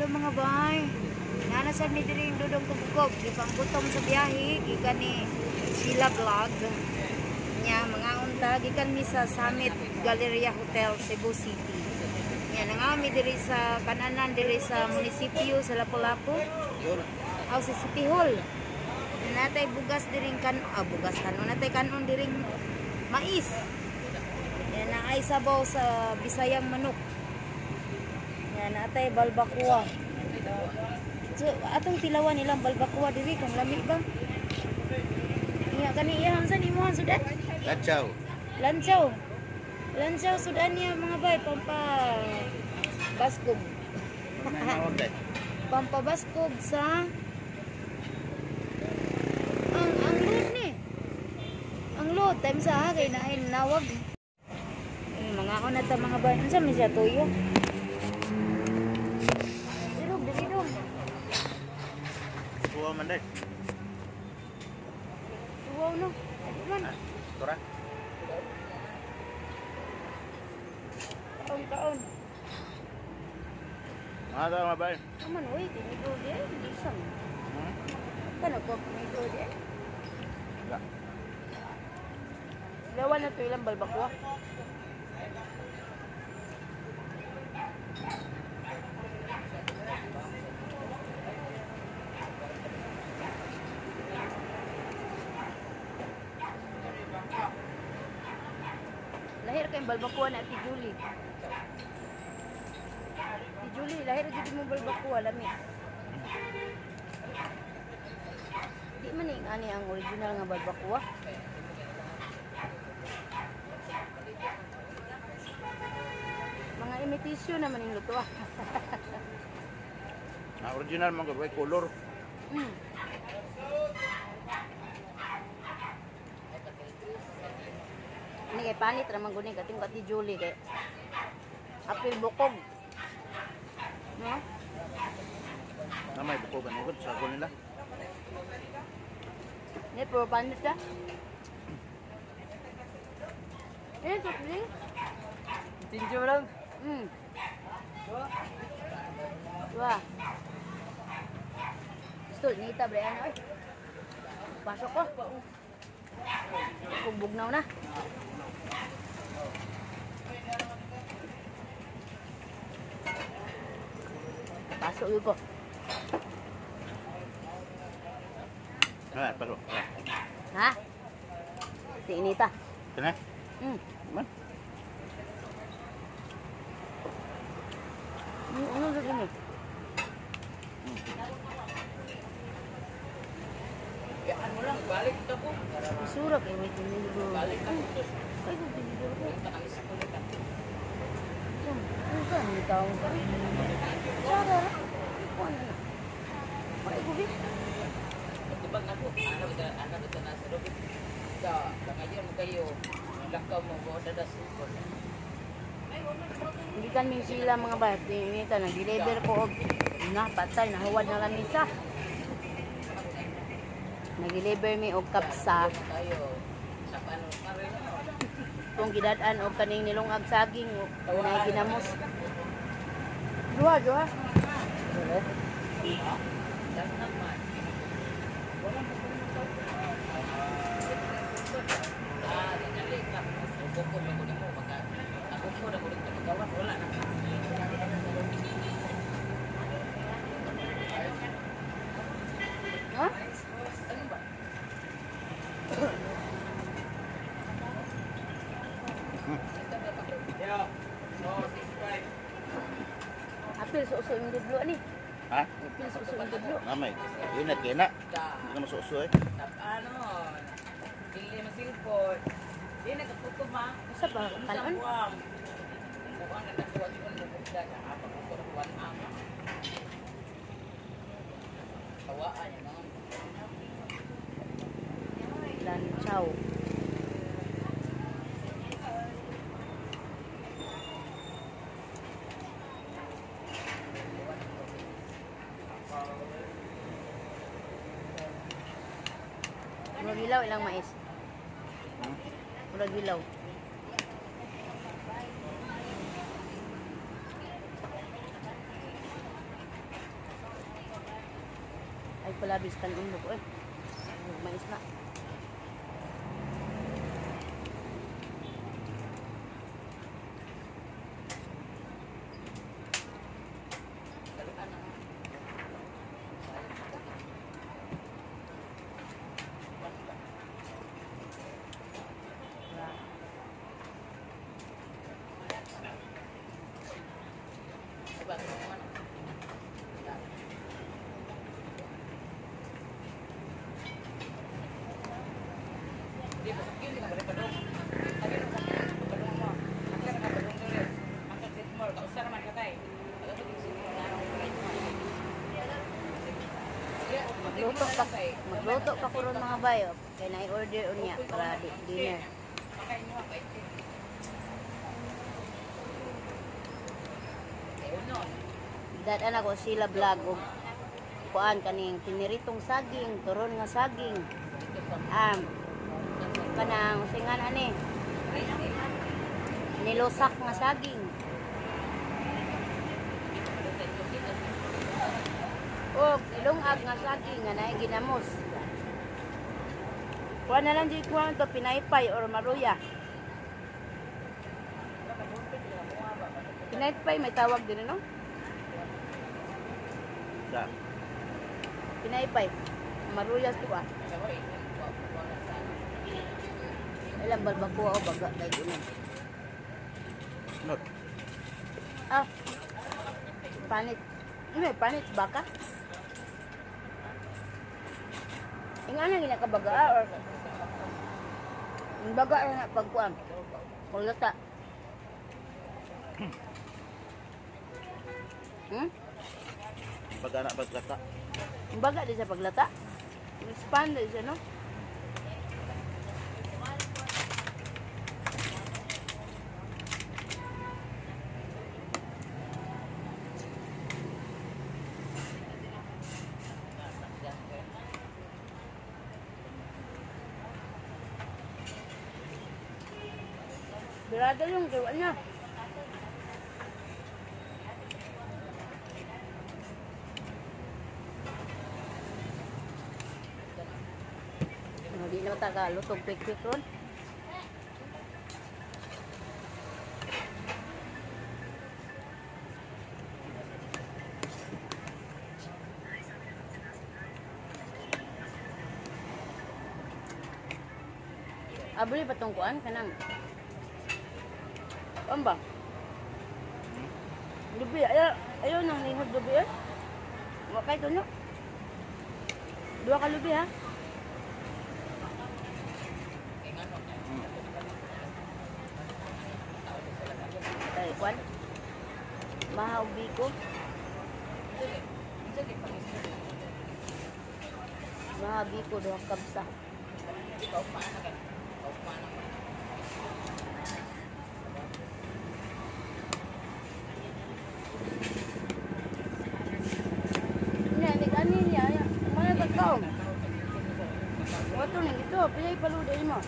Mga bay. Nana sa mi diri Dudong Kubkob, gipanggutom sa biyahe gikan ni Sheila Vlog. Nya mga unta gikan mi sa Summit Galleria Hotel, Cebu City. Nya nanga mi diri sa kananan diri sa munisipyo sa Lapu-Lapu. Aw sa City Hall. Natay bugas diring kan bugas kanon, natay kanon diring mais. Yan na ay sabaw sa Bisayang manok. Yan natay balbakuwa. So atong tilawan nilang balbakuwa diri kung lami ba. Iya kani iya unsa ni imong sudan? Lanchaw. Lanchaw. Lanchaw sudan niya mga bay, pampa baskog. Pampabaskog sa ang load ni. Ang load time sa kay naay nawag. Mga ako na ta mga bay. Unsa man siya tuyo? Dirog diri dong. Tuwa man day. Tuwa no. Adi man. Tura. Kaon kaon. Mga ta mga bay. Aman oy tinidor di ay bisang. Kano ko tinidor di ay? Wala. Lawan na to ilang balbakwa. Lahir kayong balbakwa na Ate Julie. Ate Julie, lahir jud mo balbakwa lami. Di man ning ani ang original nga balbakwa. Mga imitasyon naman yung luto ah. Ang original man gud way color. Ini kay panit ra man gud ni kating Ate Julie kay apil bukog. No? Na may bukog ang gud sa nila. Ni puro panit ah. Eh, soft drink? Tinjo lang. Wah. Stol, nita bre ano ay. Pasok ko. Kung bugnaw na. Pasok yun ko. Ah, pasok. Ha? Si Inita. Kena? Man. Ano sa gini? Ano lang, balik ka po. Isura kay may tinidor. Balik ka po. Ay, kung tinidor ko. Punta kami sa kulitan. Ano saan? May taong ka. Tsara. Ano na? Ay, gubi. Tubag na po. Ano ba ano ba na sa loob? Da, langayon mo kayo. Lakaw mo go dada sukol. Hindi kan min sila mga bayat. Inita, nag-deliver ko og na patay, nahuwad na lamisa. Nag-deliver mi og kapsa. Kung gidad-an og kaning nilungag saging na ginamos. Duha, duha. Ha? Apil suso yung dudlo ni. Ha? Apil suso yung dudlo. Mamay. Yun na kena. Hindi ka masuso eh. Ano? Dili mo silpon. Di nagkaputo ma. Usa pa kanon? Buang na nakuha di ko nabugda sa apak ko kuan ama. Tawaan niya no. Lanchaw. Murag hilaw ilang mais. Murag hilaw. Ay palabis kan ulo ko eh. Mais na. Magluto pa ko ron mga bayo. Kaya na-order unya para dinner. Dad-an ako sila vlog og kuan kaning piniritong saging, turon nga saging. Kanang singan ani. Nilusak nga saging. Og ilungag nga saging nga naay ginamos. Kuan na lang di kuan to pinaypay or maruya. Pinaypay may tawag din no? Sa. Pinaypay. Maruya to ah. Ilang balbakuha o baga kay unan. Not. Ah. Panit. Ano panit baka? Ingana ginakabaga or ang baga ra na pagkuan. Paglata. Hmm? Baga na paglata. Ang baga di sa paglata. Expand di siya, no? Birada yung gawa niya. Hindi na tagalutog quick-quick ron. Abri patungkuan ka nang. Kuan ba? Lubi, ayaw, ayaw nang lihod lubi eh. Wa kay tuno. Duha ka lubi ha. Ay, kuan. Mahaw biko. Mahaw biko duha kabsa. Wato ning ito, pilay paluda mo.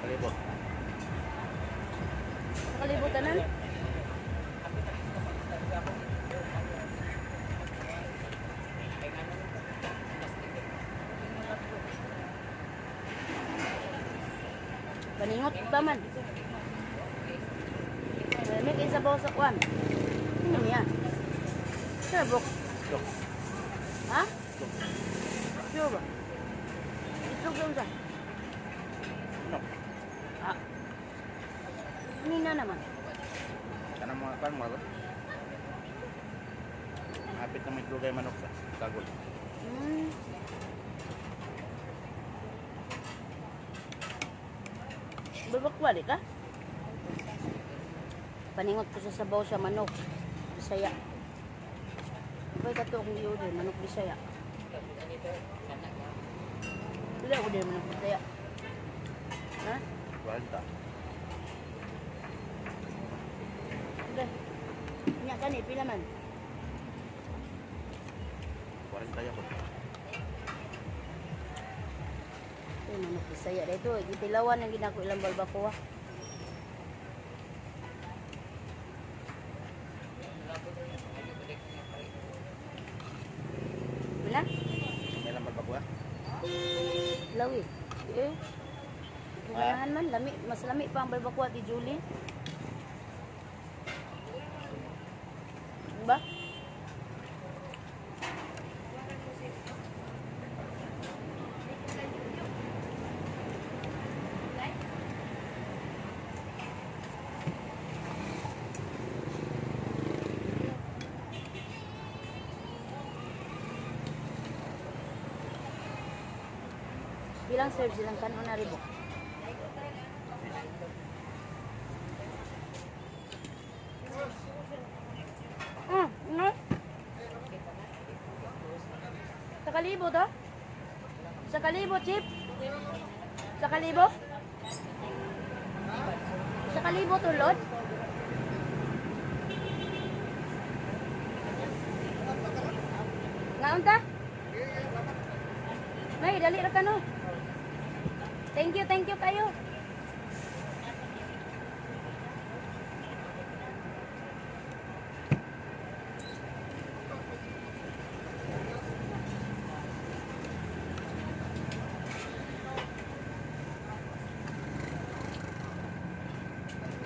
Kalibot. Sa kalibutan na? Paningot pa man. May kaysa bawa sa kuwan. Ano niya? Sir, bro. Ha? Sure ba? Itlog lang siya. No. Ah. Nina naman. Kanang mga kan mga. Hapit na may itlog ay manok sa tagol. Hmm. Babakwali ka? Paningot ko sa sabaw sa manok. Bisaya. Iba'y kato akong i-order, manok Bisaya. Wala ako din manok Bisaya. Ha? 40. Okay. Nya kani pila man? 40 ako. Ay, manok Bisaya dito. Gitilawan ang ginako ilang balbacoa. daw eh. Eh. Ganahan man, lami, mas lami pa ang balbacoa ti Julie. Diba? Bilang serve silang kanon na ribok. Ah, ano? Sa kalibo to? Sa kalibo, Chip? Sa kalibo? Sa kalibo to, Lord? Ngaon ta? May, dali ra ka no. Thank you kayo.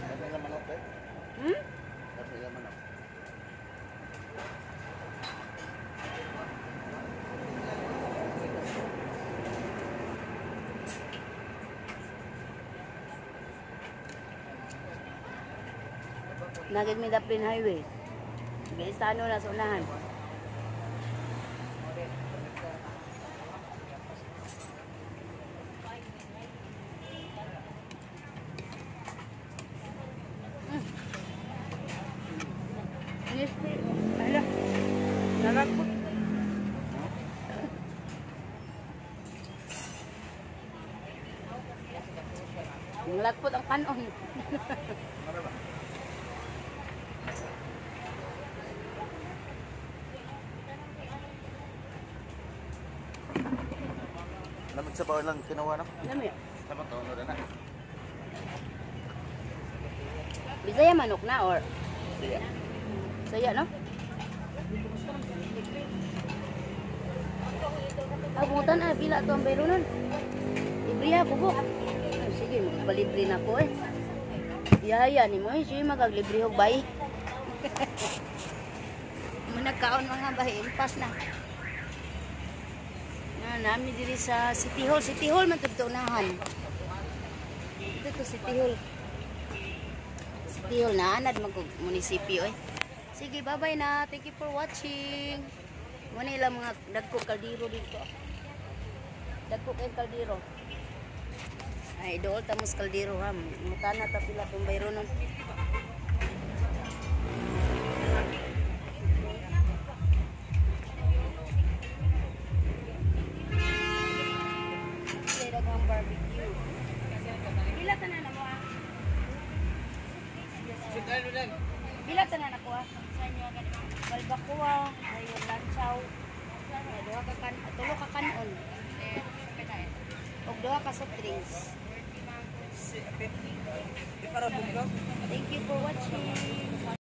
Dami lang manok eh. Hmm? Dami lang manok. Nagig mi Daplin Highway. Bilisano na sa unahan. Nispi. Ala. Naragpot. Nalagpot ang kanon. Ano ba? Lamig sa bawal lang kinuha no? Lami. Tama to, ano na. Bisaya manok na or Siya. Saya no? Ah, bungutan ah, pila to ang bayro nun. Libre ha, bubok. Ay, sige, magpalibre na ko eh. Yaya ni mo eh, sige magaglibre hog bay. Muna kaon mga bahay, impas na. Na, nami diri sa City Hall. City Hall man to unahan. Dito to City Hall. City Hall na anad man kog munisipyo eh. Sige, bye-bye na. Thank you for watching. Muna ilang mga dagko kaldero dito. Dagko kay kaldero. Ay, dool tamos kaldero ha. Mutana ta pila tong bayro nun. Sila daghang barbecue. Pila tanan na mo ah? Pila tanan ako ah? Balbacoa, ayun lanchaw. Duha ka kan, tulo ka kanon. Og duha ka soft drinks. Thank you for watching.